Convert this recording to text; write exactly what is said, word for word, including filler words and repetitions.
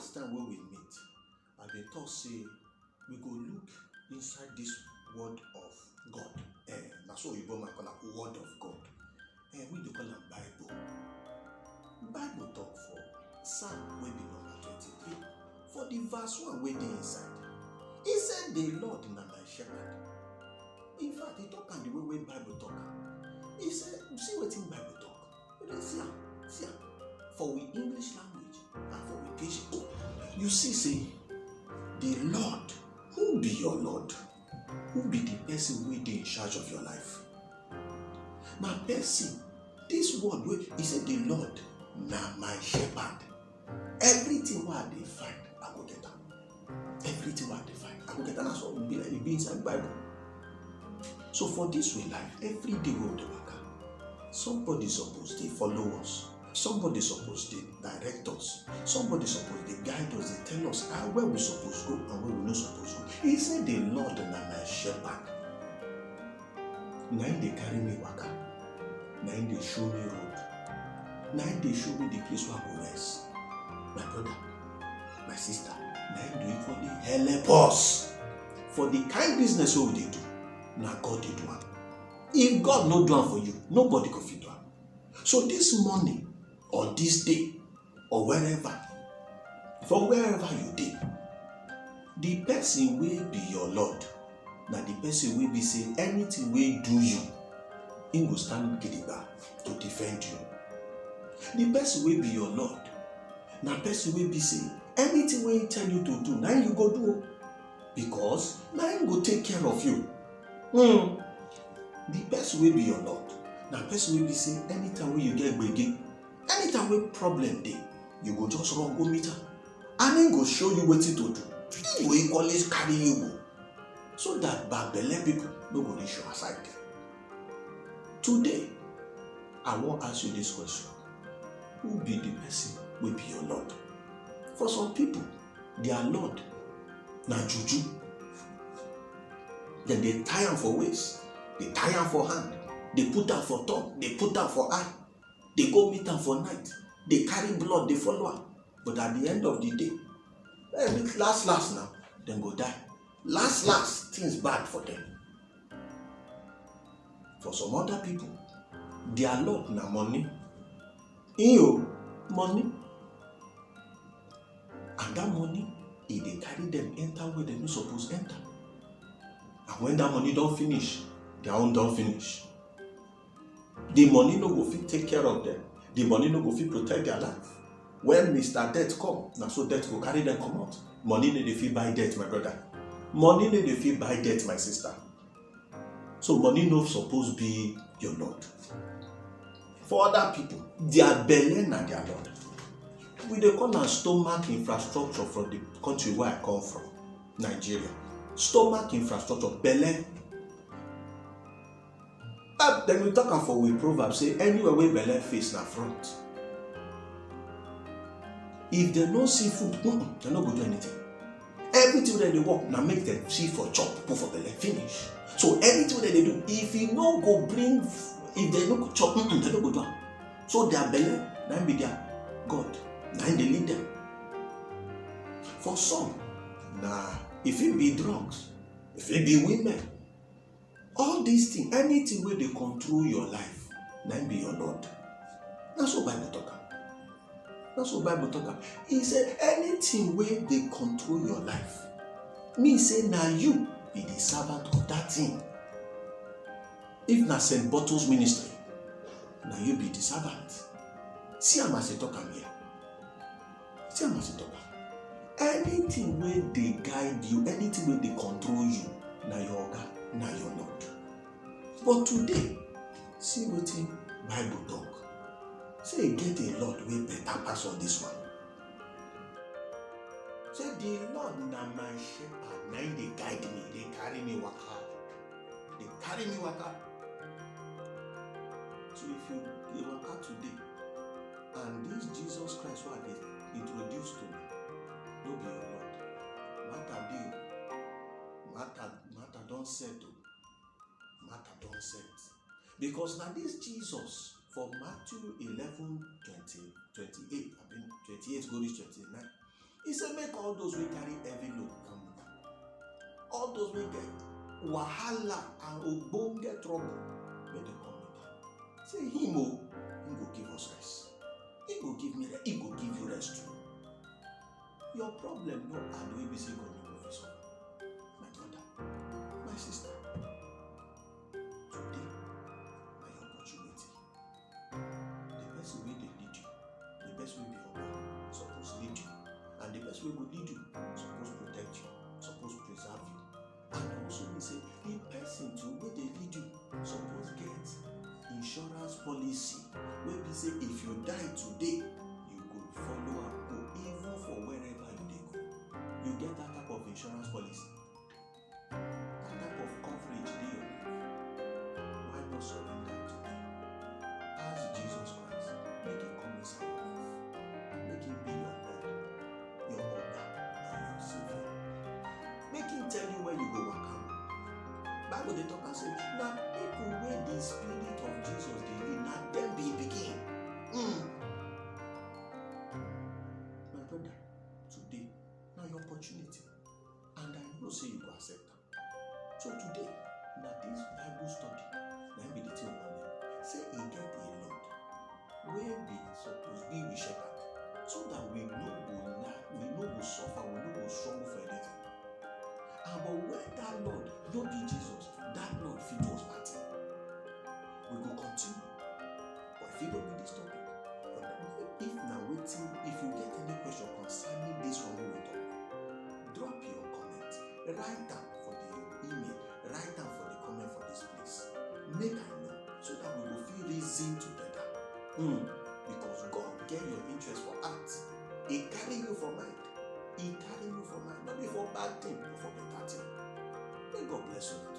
Last time wey we meet, I bin talk say we go look inside this word of God. Eh, na so oyibo man call am, word of God. Eh, we dey call am Bible. Bible talk for Psalm wey be number twenty-three, for the verse one wey dey inside. He say, "The Lord na my shepherd." In fact, he talk am the way wey Bible talk am. He say, see wetin Bible talk. You dey see am, see am. For we English language and for we pidgin. You see say, the Lord, who be your Lord? Who be the person wey dey in charge of your life? Na person, this word wey he say, "The Lord na my shepherd." Everything wey I dey find, I go get am. Everything wey I dey find, I go get am. Na so e be like e be inside Bible. So for this we life, every day wey we dey waka, somebody suppose dey follow us. Somebody suppose dey direct us. Somebody suppose dey guide us, dey tell us how, where we suppose go and where we no suppose go. He say, "The Lord na my shepherd." Na him dey carry me waka. Na him dey show me road. Na him dey show me the place where I go rest. My brother, my sister, na him dey equally help us for the kind business wey we dey do. Na God dey do am. If God no do am for you, nobody go fit do am. So this morning, or this day, or wherever, for wherever you dey, the person wey be your Lord na the person wey be say anything wey do you, him go stand gidigba to defend you. The person wey be your Lord na person wey be say anything wey he tell you to do, na him you go do o, because na him go take care of you. Hmm. The person wey be your Lord na person wey be say anytime wey you get gbege, anytime wey problem dey, you go just run go meet am, and him go show you wetin to do. Him go equally carry you go, so that bad belle people no go reach your side. Today, I wan ask you this question: who be the person wey be your Lord? For some people, their Lord na juju. Dem dey tie am for waist, dey tie am for hand, dey put am for tongue, dey put am for eye, dey go meet am for night, dey carry blood, dey follow am. But at the end of the day, eh, last last now, dem go die. Last last, things bad for them. For some other people, their Lord na money. Iyo, money. And that money, e dey carry them enter where they no suppose enter. And when that money don finish, their own don finish. The money no go fit take care of them. The money no go fit protect their life. When Mister Death come, na so death go carry them comot. Money no dey fit buy death, my brother. Money no dey fit buy death, my sister. So money no suppose be your Lord. For other people, their belle na their Lord. We dey call am stomach infrastructure from the country where I come from, Nigeria. Stomach infrastructure, belle. Ah, then we talk am for we proverb say anywhere wey belle face na front. If dem no see food, mm-mm, dem no go do anything. Everything wey dem dey work na make dem see for chop, put for belle, finish. So anything wey dem dey do, if e no go bring, if dem no go chop, mm-mm, dem no go do am. So their belle na im be their God, na im dey lead them. For some, na e fit be drugs, e fit be women. All these things, anything wey dey control your life, na im be your Lord. Na so Bible talk am. Na so Bible talk am. E say anything wey dey control your life, mean say na you be the servant of that thing. If na Saint Bottles Ministry, na you be the servant. See am as e talk am here. See am as e talk am. Anything wey dey guide you, anything wey dey control you, na your oga, na your Lord. But today, see wetin Bible talk. Say e get a Lord wey better pass all this one. Say the Lord na my shepherd, na him dey guide me, dey carry me waka, dey carry me waka. So if you dey waka today, and this Jesus Christ wey I dey introduce to me no be your Lord, matter dey o. Matter, matter don set o. Matter don set. Because na this Jesus for Matthew eleven twenty, twenty-eight, I mean, twenty-eight go reach twenty-nine. He say make all those wey carry heavy load come meet am. All those wey get wahala and ogbonge trouble, make dem come meet am. Say him o, him go give us rest. Him go give me rest. Him go give you rest too. Your problem no hard wey be say God no go fit solve am. My brother, my sister, today na your opportunity. The person wey dey lead you, the person wey be oga, suppose lead you, and the person wey go lead you suppose protect you, suppose preserve you. And also be say the person too wey dey lead you suppose get insurance policy wey be say if you die today, you go follow am go even for wherever you dey go. You get that type of insurance policy? That type of coverage dey your life? Why not surrender today? Ask Jesus Christ make he come inside your life. Make him be your God, your oga, and your savior. Make him tell you where you go waka go. Bible dey talk am say na people wey the spirit of Jesus dey lead, na dem be him pikin. Mm. My brother, today na your opportunity, and I know say you go accept am. So today, na this Bible study na im be the thing we wan learn. Say e get a Lord wey be suppose be we shepherd, so that we no go lack, we no go suffer, we no go struggle for anything. And but when that Lord no be Jesus, that Lord fit do us bad thing. We go continue, but if e no be this topic, but if na wetin, if you get any question concerning this one wey we talk, drop your comment, write am for the email, write am for the comment for this place. Make I know so that we go fit reason together. Hmm. Because God get your interest for heart. He carry you for mind. He carry you for mind. Not be for bad thing, but for better thing. May God bless you.